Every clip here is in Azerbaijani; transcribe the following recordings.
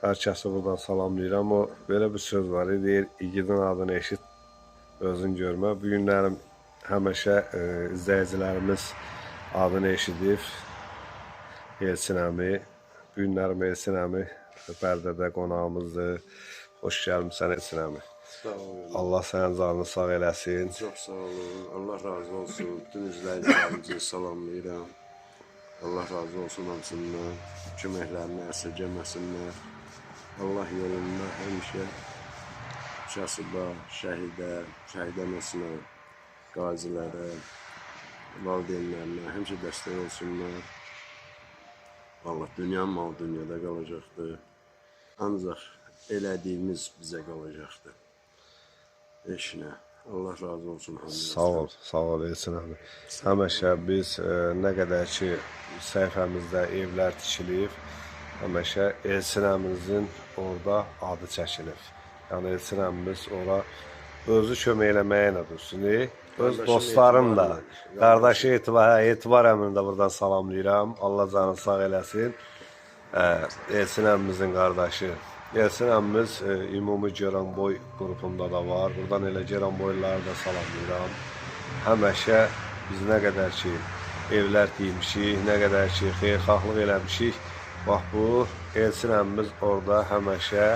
Hər kəsi buradan salamlayıram. O belə bir söz var, deyir, igidin adını eşit, özün görmə. Bu günlərim həmişə izləyicilərimiz adını eşidib. Elçin əmi. Bu günlərim Elçin əmi Bərdədə qonağımızdır. Xoş gəlmisən Elçin əmi. Sağ olun. Allah sənin canını sağ eləsin. Çox sağ olun. Allah razı olsun. Bütün izləyicilərimizi salamlayıram. Allah razı olsun hamısından. Köməklərini əsirgəməsinlər. Allah yolunda həmişə kasıba, şəhidə, şəhid anasına, qazilərə, valideynlərinə həmişə dəstək olsunlar. Allah dünyanın malı dünyada qalacaqdır. Ancaq elədiyimiz bizə qalacaqdır. Heç nə. Allah razı olsun hamınızdan. Sağ ol, sağ ol Elçin əmi. Həmişə biz nə qədər ki səhifəmizdə evlər tikilib, həmişə Elçin əmimizin orada adı çəkilib. Yəni Elçin əmimiz ora özü kömək eləməyə nə dursun, öz Qardaşım dostların da, Etibar. Qardaşı Etibar, hə, Etibar əmini də buradan salamlayıram. Allah canını sağ eləsin. Elçin əmimizin qardaşı. Elçin əmimiz ümumi Geranboy qrupunda da var. Buradan elə Geranboyları da salamlayıram. Həmişə biz nə qədər ki evlər deymişik, nə qədər ki xeyirxahlıq eləmişik, bax bu Elçin əmimiz orada həmişə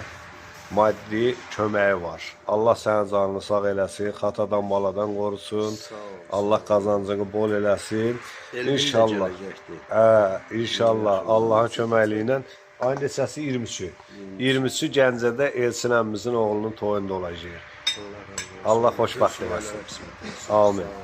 maddi köməyi var. Allah sənin canını sağ eləsin, xatadan baladan qorusun. Sağ ol. Allah qazancını bol eləsin. Elmin də İnşallah. gələcəkdir. Hə, inşallah Allahın köməkliyi ilə ayın neçəsi 23-ü. 23-ü Gəncədə Elçin əmmimizin oğlunun toyunda olacaq. Allah razı olsun. Allah xoşbəxt Bütün eləsin. sülalələr qismət olsun. Amin. Sağ olun.